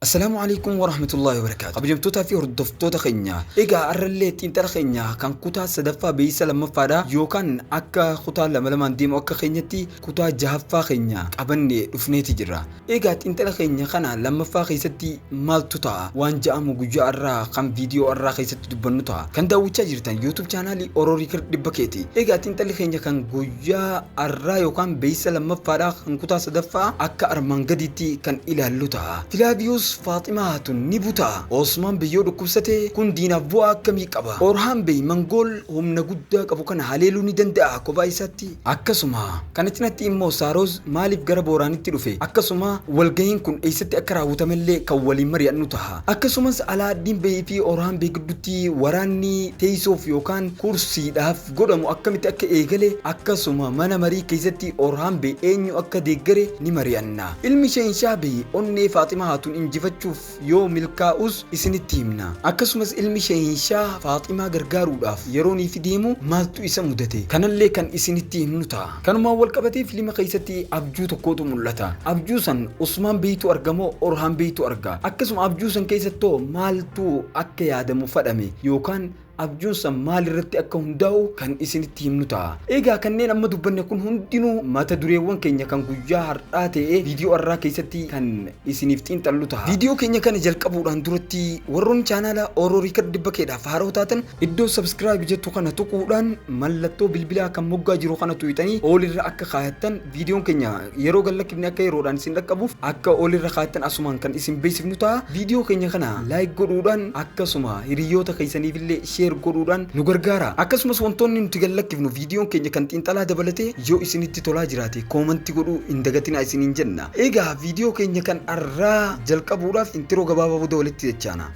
Assalaamu alaikum warahmatullahi wabarakaatu. Kabajamtootaa fi hordoftoota keenya. Egaa har'allee xiinxala keenya kan kutaa sadaffaa beeksisa lammaffaadha yookaan akka kutaa lama lamaan deemu akka keenyatti kutaa jahaffaa keenya qabannee dhufneeti jirra. Egaa xiinxala keenya kana lammaffaa keessatti maaltu ta'a waan ja'amu guyyaa har'aa kan viidiyoo har'aa keessatti dubbannu ta'a. Kan daawwachaa jirtan YouTube chaanaalii Oro Record dhibba keeti. Egaa xiinxalli keenya kan guyyaa har'aa yookaan beeksisa lammaffaadha kan kutaa sadaffaa akka armaan gadiitti kan ilaallu ta'a. Filaaviyoos Faaximaa Haatun ni buta. Osmaan Bey yoo dhukkubsate kun diinaaf bu'aa akkamii qaba? Orhaan Bey Mangool humna guddaa qabu kana haleeluu ni danda'a kophaa isaatti? Akkasuma kana cinatti immoo Saaroz maaliif gara Booraanitti dhufe? Akkasuma walgahiin kun eessatti akka raawwatamellee kan waliin mari'annu taha. Akkasumas Alaaddiin Bey fi Orhaan Bey gidduutti waraanni teessoof yookaan kursiidhaaf godhamu akkamitti akka eegale akkasuma mana marii keessatti Orhaan Bey eenyu akka deeggare ni mari'anna. Ilmi Sheenshaa Bey onnee Faaximaa Haatun injifachuuf yoo milkaa'us isinitti himna. Akkasumas ilmi Sheenshaa Faaximaa gargaaruudhaaf yeroo niifi deemu maaltu isa mudate? Kanallee kan isinitti himnu ta'a. Kanumaan wal qabatee filima keessatti abjuu tokkotu mul'ata. Abjuu san Usmaan Beytu argamoo Orhaan Beytu arga? Akkasuma abjuu san keessattoo maaltu akka yaadamu fadhame yookaan abjuun san maal irratti akka hundaa'u kan isinitti himnu ta'a. Egaa kanneen amma dubbanne kun hundinuu mata dureewwan keenya kan guyyaa har'aa ta'ee viidiyoo har'aa keessatti kan isiniif xiinxallu ta'a. Viidiyoo keenya kana jalqabuudhaan duratti warroonni chaanaala Oro Record dhibba keedhaaf haaroo taatan iddoo subscribe jettu kana tuquudhaan mallattoo bilbilaa kan moggaa jiru kana tuqxanii all irra akka kaayattan viidiyoon keenya yeroo gad lakkifne akka yeroodhaan isin dhaqqabuuf akka all irra kaayattan asumaan kan isin beeksifnu ta'a. Viidiyoo keenya kana like godhuudhaan akkasuma hiriyoota keessaniifillee share godhuudhaan nu gargaara. Akkasumas wantoonni nuti gad lakkifnu viidiyoon keenya kan xiinxalaa dabalatee yoo isinitti tolaa jiraate koomantii godhuu hin dagatinaa isiniin jenna. Egaa viidiyoo keenya kan har'aa jalqabuudhaaf intiroo gabaabaa booda walitti jechaana.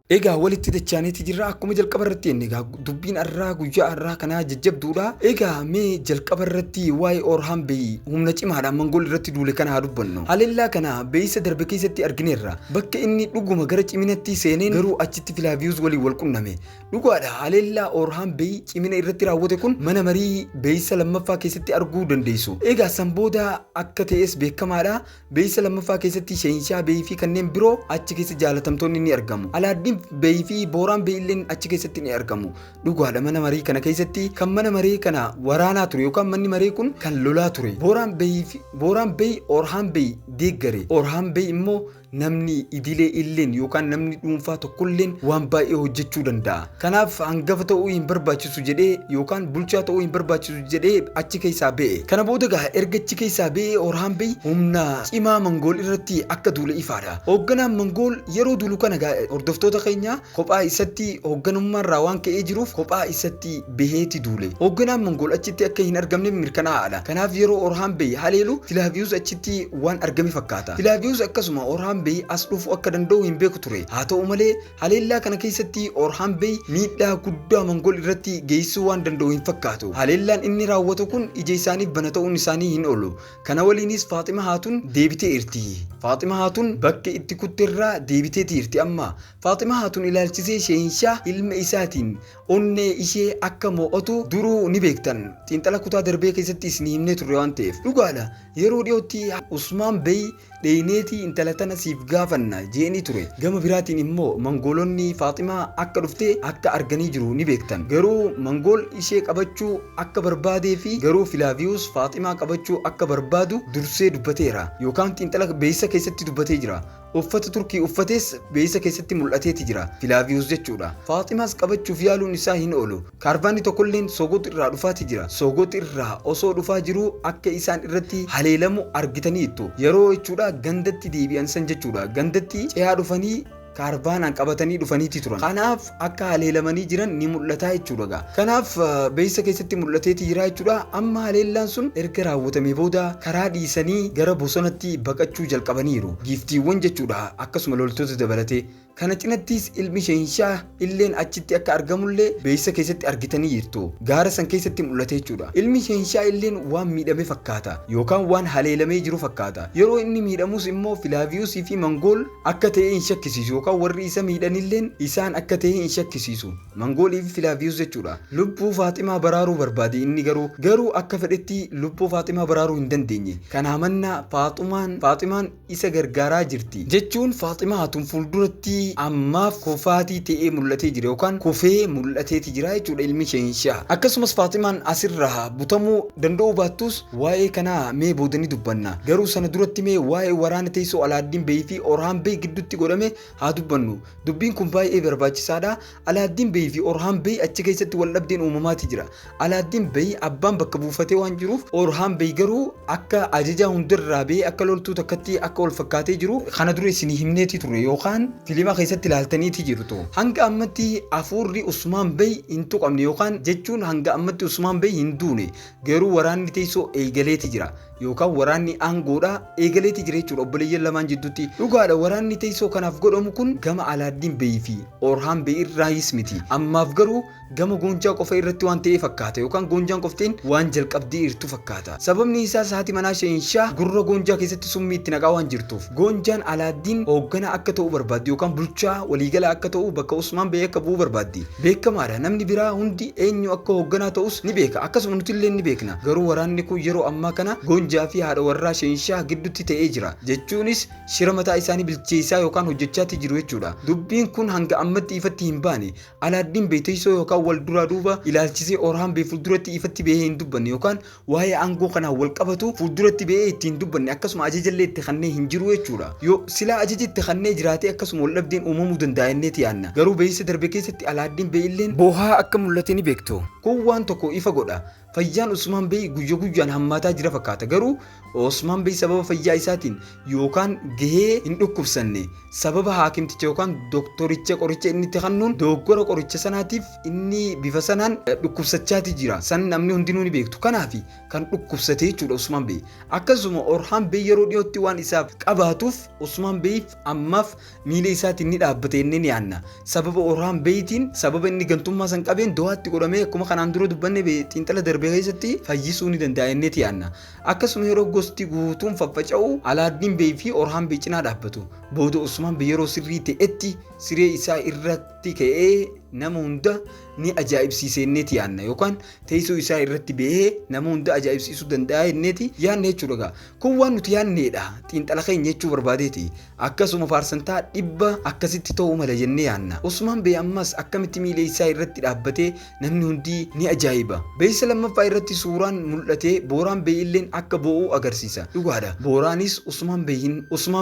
Egaa walitti dachaaneeti jirra akkuma jalqaba irratti jenne egaa dubbiin har'aa guyyaa har'aa kanaa jajjabduudha. Egaa mee jalqaba irratti waa'ee Orhaan Bey humna cimaadhaan Mangool irratti duule kana haa dubbannu. Haleellaa kana beeysa darbe keessatti argineerra. Bakka inni dhuguma gara ciminatti seeneen garuu achitti Filaaviyuus waliin wal qunname. Dhugaadha haleellaa Orhaan Bey cimina irratti raawwate kun mana marii beeysa lammaffaa keessatti arguu dandeessu. Egaa san booda akka ta'es beekamaadha. Beeysa lammaffaa keessatti Sheenshaa Bey fi kanneen biroo achi keessa jaalatamtoonni ni argamu. Alaaddiin Bey fi Booraan Bey illeen achi keessatti ni argamu. Dhugaadha mana marii kana keessatti kan mana maree kana waraanaa ture yookaan manni maree kun kan lolaa ture. Booraan Bey fi Booraan Bey Orhaan Bey deeggare. Orhaan Bey immoo namni idilee illeen yookaan namni dhuunfaa tokkolleen waan baay'ee hojjechuu danda'a. Kanaaf hangafa ta'uu hin barbaachisu jedhee yookaan bulchaa ta'uu hin barbaachisu jedhee achi keessaa ba'e. Kana booda gaa erga achi keessaa ba'ee Orhaan Bey humna cimaa Mangool irratti akka duule ifaadha. Hoogganaan Mangool yeroo duulu kana gaa hordoftoota keenya kophaa isatti hoogganummaarraa waan ka'ee jiruuf kophaa isatti baheeti duule. Hoogganaan Mangool achitti akka hin argamne mirkanaa'aadha. Kanaaf yeroo Orhaan Bey haleelu Filaaviyuus achitti waan argame fakkaata. Filaaviyuus akkasuma Orhaan Bey as dhufuu akka danda'u hin beeku ture. Haa ta'u malee haleellaa kana keessatti Orhaan Bey miidhaa guddaa Mangool irratti geessisuu waan danda'u hin fakkaatu. Haleellaan inni raawwatu kun ija isaaniif bana ta'uun isaanii hin oolu. Kana waliinis Faaxima Haatun deebitee irti. Faaxima Haatun bakka itti kutte irraa deebiteeti irti amma. Faaxima Haatun ilaalchisee Sheenshaa ilma isaatiin onnee ishee akka mo'atu duruu ni beektan. Xiinxala kutaa darbee keessatti isinii himnee turre waan ta'eef. Dhugaadha yeroo dhiyootti Usmaan Bey dheeyneetii intala tana siif gaafanna jeeni ture. Gama biraatiin immoo Mangoolonni Faaximaa akka dhufte akka arganii jiru ni beektan. Garuu Mangool ishee qabachuu akka barbaadee fi garuu Filaaviyuus Faaximaa qabachuu akka barbaadu dursee dubbateera. Yookaan xiinxala beeksisa keessatti dubbatee jira. Uffata Turkii uffatees beeksisa keessatti mul'ateeti jira. Filaaviyuus jechuudha. Faaximaas qabachuuf yaaluun isaa hin oolu. Kaarvaanni tokkolleen Sogot irraa dhufaati jira. Sogot irraa osoo dhufaa jiruu akka isaan irratti haleelamu argitaniittu. Yeroo jechuudha gandatti deebi'an san jechuudha. Gandatti ce'aa dhufanii kaarvaanaan qabatanii dhufaniiti turan. Kanaaf akka haleelamanii jiran ni mul'ata jechuudha gaa. Kanaaf beeksisa keessatti mul'ateeti jira jechuudha. Amma haleellaan sun erga raawwatamee booda karaa dhiisanii gara bosonatti baqachuu jalqabaniiru. Giiftiiwwan jechuudha akkasuma loltoota dabalatee. Kana cinattis ilmi Sheenshaa illeen achitti akka argamullee beeksisa keessatti argitanii jirtu. Gaara san keessatti mul'ate jechuudha. Ilmi Sheenshaa illeen waan miidhame fakkaata yookaan waan haleelamee jiru fakkaata. Yeroo inni miidhamus immoo Filaaviyuusii fi Mangool akka ta'e hin shakkisiisu yookaan warri isa miidhanilleen isaan akka ta'e hin shakkisiisu. Mangoolii fi Filaaviyuus jechuudha. Lubbuu Faaximaa baraaruu barbaade inni garuu akka fedhetti lubbuu Faaximaa baraaruu hin dandeenye. Kanaa mannaa Faaximaan isa gargaaraa jirti. Jechuun Faaximaa hatun fuulduratti ammaaf kufaatii ta'ee mul'atee jira yookaan kufee mul'ateeti jira jechuudha ilmi Sheenshaa. Akkasumas Faaximaan asirraa butamuu danda'uu baattus waa'ee kanaa mee boodanii dubbanna. Garuu sana duratti mee waa'ee waraana teessoo Alaaddiin Bey fi Orhaan Bey gidduutti godhame haa dubbannu. Dubbiin kun baay'ee barbaachisaadha. Alaaddiin Bey fi Orhaan Bey achi keessatti wal dhabdeen uumamaati jira. Alaaddiin Bey abbaan bakka buufatee waan jiruuf Orhaan Bey garuu akka ajajaa hundarraa ba'ee akka loltuu takkatti akka wal fakkaatee jiru kana dura isinii himneeti ture yookaan filima keessatti ilaaltaniiti jirtu. Hanga ammatti hafuurri Usmaan Bey hin tuqamne yookaan jechuun hanga ammatti Usmaan Bey hin duune, garuu waraanni teessoo eegaleeti jira yookaan waraanni aangoodha eegaleeti jira jechuudha obboleeyyan lamaan jidduutti. Dhugaadha, waraanni teessoo kanaaf godhamu kun gama Alaaddiin Bey fi Orhaan Bey irraayis miti. Ammaaf garuu gama Goonjaa qofa irratti waan ta'ee fakkaata yookaan Goonjaan qofteen waan jalqabdee jirtu fakkaata. Sababni isaas haati manaa Sheenshaa gurra Goonjaa keessatti summii itti naqaa waan jirtuuf. Goonjaan Alaaddiin hoogganaa akka ta'u barbaaddi yookaan bulchaa waliigalaa akka ta'u bakka Usmaan Bey akka bu'u barbaaddi. Beekamaadha, namni biraa hundi eenyu akka hoogganaa ta'us ni beeka, akkasuma nutillee ni beekna. Garuu waraanni kun yeroo ammaa kana Goonjaa fi haadha warraa Sheenshaa gidduutti ta'ee jira. Jechuunis shira mataa isaanii bilcheessaa yookaan hojjechaatti jiru jechuudha. Dubbiin kun hanga ammatti ifatti hin baane. Alaaddiin Bey teessoo yookaan wal duraa duuba ilaalchisee Orhaan Bey fuulduratti ifatti bahee hin dubbanne yookaan waa'ee aangoo kanaan wal qabatu fuulduratti bahee itti hin dubbanne, akkasuma ajajallee itti kannee hin jiru jechuudha. Yoo silaa ajaja itti kannee jiraatee akkasuma wal dhabdeen uumamuu danda'a inneeti yaanna. Garuu beeksisa darbe keessatti Alaaddiin Bey illeen boohaa akka mul'ate ni beektu. Kun waan tokko ifa godha. Fayyaan Usmaan Bey guyya guyyaan hammaataa jira fakkaata. Garuu Osmaan Bey sababa fayyaa isaatiin yookaan gahee hin dhukkubsanne, sababa haakimticha yookaan doktoricha qoricha inni itti kennuun dogoggora qoricha sanaatiif inni bifa sanaan dhukkubsachaati jira. San namni hundinuu ni beektu. Kanaaf kan dhukkubsate jechuudha Usmaan Bey. Akkasuma Orhaan Bey yeroo dhiyootti waan isaaf qabaatuuf Usmaan Beyif ammaaf miila isaatiin ni dhaabbate inni ni yaanna. Sababa Orhaan Beyitiin, sababa inni gantummaa san qabeen do'aatti godhamee akkuma kanaan dura dubbanne xiinxala darbe keessatti fayyisuu ni danda'a inneeti yaanna. Akkasuma yeroo gosti guutuun faffaca'u Alaaddiin Bey fi Orhaan Bey cinaa dhaabbatu. Booda Usmaan Bey yeroo sirrii ta'etti siree isaa irratti ka'ee nama hunda ni ajaa'ibsiise inneeti yaanna yookaan teessoo isaa irratti ba'ee nama hunda ajaa'ibsiisuu danda'a inneeti yaanna jechuudha. Kun waan nuti yaanneedha, xiinxala keenya jechuu barbaadeeti. Akkasuma faarsantaa 100 akkasitti ta'uu mala jennee yaanna. Usmaan Bey ammas akkamitti miila isaa irratti dhaabbatee namni hundi ni ajaa'iba. Beeksisa lammaffaa irratti suuraan mul'ate Booraan Bey illeen akka boo'u agarsiisa. Dhugaadha, Booraanis Usmaan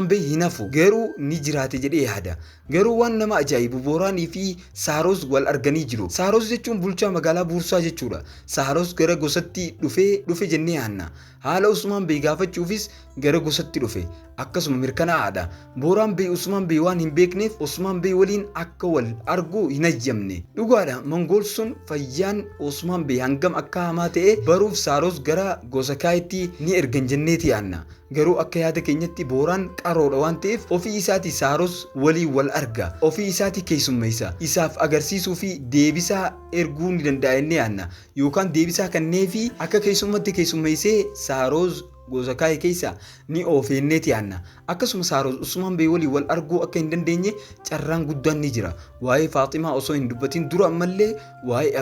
Bey hin hafu, garuu ni jiraate jedhee yaada. Garuu waan nama ajaa'ibu Booraanii fi Saaros wal arganii jiru. Saaros jechuun bulchaa magaalaa Buursaa jechuudha. Saaros gara gosatti dhufe jennee yaanna. Haala Usmaan Bey gaafachuufis gara gosatti dhufe. Akkasuma mirkanaa'aadha. Booraan Bey Usmaan Bey waan hin beekneef Usmaan Bey waliin akka wal argu hin hayyamne. Dhugaadha, Mangool sun fayyaan Usmaan Bey hangam akka hamaa ta'e baruuf Saaros gara gosa Kaayitti ni ergan jenneeti yaanna. Garuu akka yaada keenyatti Booraan qaroodha waan ta'eef ofii isaatii Saaros waliin wal arga. Ofii isaatii keessummeessa. Isaaf agarsiisuu fi deebisaa erguu ni danda'a jennee yaanna. Yookaan deebisaa kanneefi akka keessummatti keessummeessee Saaroz gosa kaa'e keessa ni oofeenneeti yaanna. Akkasuma Saaroz Usmaan Bey waliin wal arguu akka hin dandeenye carraan guddaan ni jira. Waa'ee Faaximaa osoo hin dubbatin dura ammallee waa'ee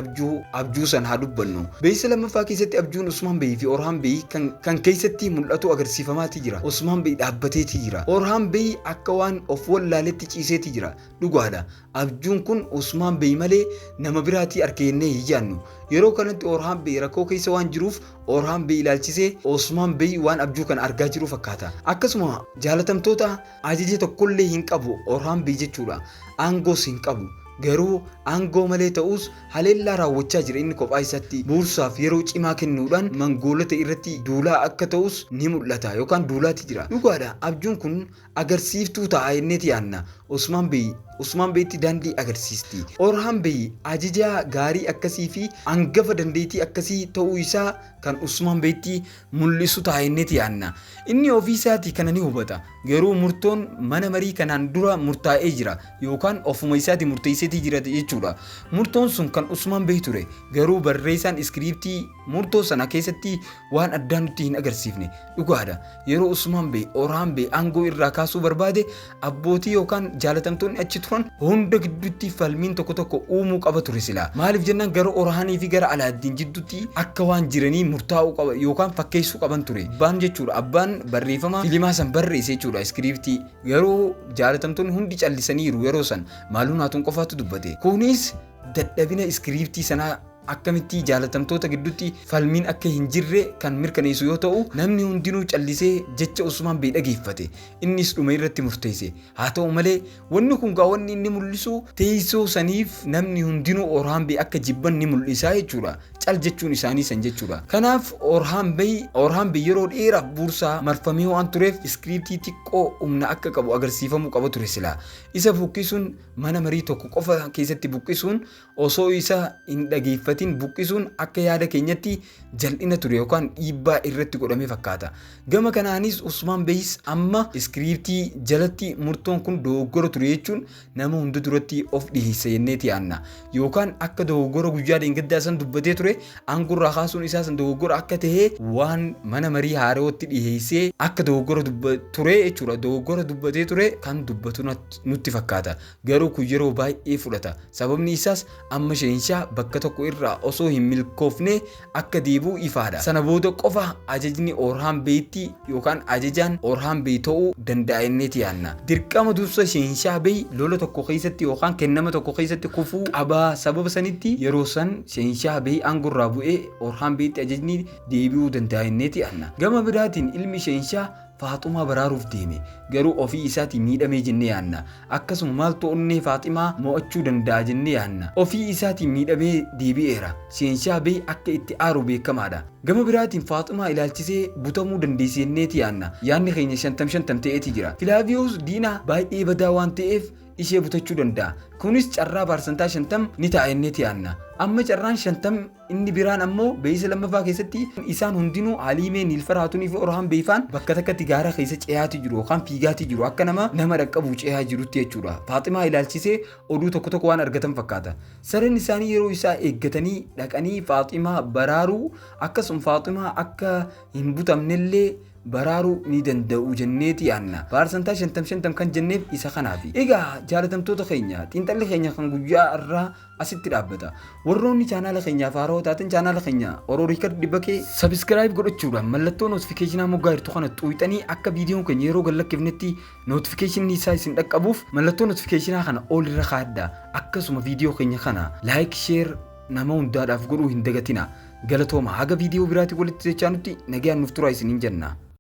abjuu san haa dubbannu. Beeksisa lammaffaa keessatti abjuun Usmaan Bey fi Orhaan Bey kan keessatti mul'atu agarsiifamaati jira. Usmaan Bey dhaabbateeti jira. Orhaan Bey akka waan of wallaaletti ciiseeti jira. Dhugaadha, abjuun kun Usmaan Bey malee nama biraatii arke jennee hin yaadnu. Yeroo kanatti Orhaan Bey rakkoo keessa waan jiruuf Orhaan Bey ilaalchisee Usmaan Bey waan abjuu kana argaa jiru fakkaata. Akkasuma jaalatamtoota ajaja tokkollee hin qabu Orhaan Bey jechuudha. Aangoos hin qabu. Garuu aangoo malee ta'us haleellaa raawwachaa jira inni kophaa isaatti. Buursaaf yeroo cimaa kennuudhaan Mangoolota irratti duulaa akka ta'us ni mul'ata yookaan duulaati jira. Dhugaadha, abjuun kun agarsiiftuu ta'a jenneeti yaanna. Usmaan Bey Usmaan Beetti daandii agarsiisti. Orhaan Bey ajajaa gaarii akkasii fi hangafa dandeettii akkasii ta'uu isaa kan Usmaan Beetti mul'isu taa'enneeti yaanna. Inni ofii isaatii kana ni hubata. Garuu murtoon mana marii kanaan dura murtaa'ee jira yookaan ofuma isaatii murteesseetii jira jechuudha. Murtoon sun kan Usmaan Bey ture. Garuu barreessaan iskiriiptii murtoo sana keessatti waan addaa nutti hin agarsiifne. Dhugaadha. Yeroo Usmaan Bey Orhaan Bey aangoo irraa kaasuu barbaade, abbootii yookaan jaalatamtoonni achi turan hunda gidduutti falmiin tokko tokko uumuu qaba ture silaa. Maaliif jennaan, gara Orhaanii fi gara Alaaddiin jidduutti akka waan jiranii murtaa'uu qaba yookaan fakkeessuu qaban ture. Abbaan jechuudha, abbaan barreeffama filimaa san barreesse jechuudha, iskiriiptii. Garuu jaalatamtoonni hundi callisaniiru. Yeroo san Maaluun Haatuun qofaatu dubbate. Kunis dadhabina iskiriiptii sanaa, akkamitti jaalatamtoota gidduutti falmiin akka hin jirre kan mirkaneessu yoo ta'u, namni hundinuu callisee jecha Usmaan Bey dhageeffate. Innis dhuma irratti murteesse. Haa ta'u malee, wanni kun gaa wanni inni mul'isu teessoo saniif namni hundinuu Orhaan Bey akka jibban ni mul'isa jechuudha. Cal jechuun isaanii san jechuudha. Kanaaf Orhaan Bey yeroo dheeraaf Buursaa marfamee waan tureef, iskiriiptii xiqqoo humna akka qabu agarsiifamuu qaba ture silaa. Isa buqqisuun, mana marii tokko qofa keessatti buqqisuun, osoo isa hin dhageeffatin buqqisuun, akka yaada keenyatti jal'ina ture yookaan dhiibbaa irratti godhame fakkaata. Gama kanaanis Usmaan Beeyis amma iskiriiptii jalatti murtoon kun dogoggora ture jechuun nama hunda duratti of dhiheessa jenneeti yaanna. Yookaan akka dogoggora guyyaa dheengaddaa san dubbatee ture, aangorraa kaasuun isaa san dogoggora akka ta'e waan mana marii haarootti dhiheessee akka dogoggora ture jechuudha. Dogoggora dubbatee ture kan dubbatu nutti fakkaata. Garuu kun yeroo baay'ee fudhata. Sababni isaas amma Sheenishaa bakka tokko irraa osoo hin milkoofne akka deebi'u ifaadha. Sana booda qofa ajajni Orhaan Beeyitti yookaan ajajaan Orhaan Beey ta'uu danda'a inneeti yaanna. Dirqama dursa Sheenishaa Beey lola tokko keessatti yookaan kennama tokko keessatti kufuu qabaa. Sababa sanitti yeroo san Sheenishaa Beey aangorraa bu'ee Orhaan Beeyitti ajajni deebi'uu danda'a inneeti yaanna. Gama biraatiin ilmi Sheenishaa Faaxumaa baraaruuf deeme, garuu ofii isaatii miidhamee jennee yaanna. Akkasuma maaltu onnee Faaximaa mo'achuu danda'a jennee yaanna. Ofii isaatii miidhamee deebi'eera. Sheenishaa Beey akka itti aaru beekamaadha. Gama biraatiin Faaximaa ilaalchisee butamuu dandeessi jenneeti yaanna. Yaanni keenya 50-50 ta'eeti jira. Filaaviyoos diina baay'ee badaa waan ta'eef ishee butachuu danda'a. Kunis carraa 50% ni ta'a jenneeti yaanna. Amma carraan 50 inni biraan ammoo beeysa lammaffaa keessatti isaan hundinuu, Haliimee, Niilfar Haatunii fi Orhaan Beeyfaan, bakka takkatti gaara keessa ce'aati jiru yookaan fiigaati jiru, akka nama dhaqqabu ce'aa jirutti jechuudha. Faaximaa ilaalchisee oduu tokko tokko waan argatan fakkaata. Sadan isaanii yeroo isaa eeggatanii dhaqanii Faaximaa baraaruu, akkasuma Faaximaa akka hin butamnellee baraaruu ni danda'u jenneeti yaanna. 50% kan jenneef isa kanaafi. Egaa jaalatamtoota keenya, xiinxalli keenya kan guyyaa irraa asitti dhaabbata. Warroonni chaanaala keenyaaf haarawaa taatan, chaanaala keenya Oroo Riikard Dhibbakee subscribe godhachuudhaan mallattoo notificationaa moggaa jirtu kana xuuxanii, akka viidiyoon keenya yeroo gad lakkifnetti notificationni isaa isin dhaqqabuuf mallattoo notificationaa kana ol irra kaaddaa. Akkasuma viidiyoo keenya kana like, share nama hundaadhaaf godhuu hin dagatina. Galatooma, haga viidiyoo biraatii walitti jechaa nutti nagaan nuuf turaa isiniin jenna.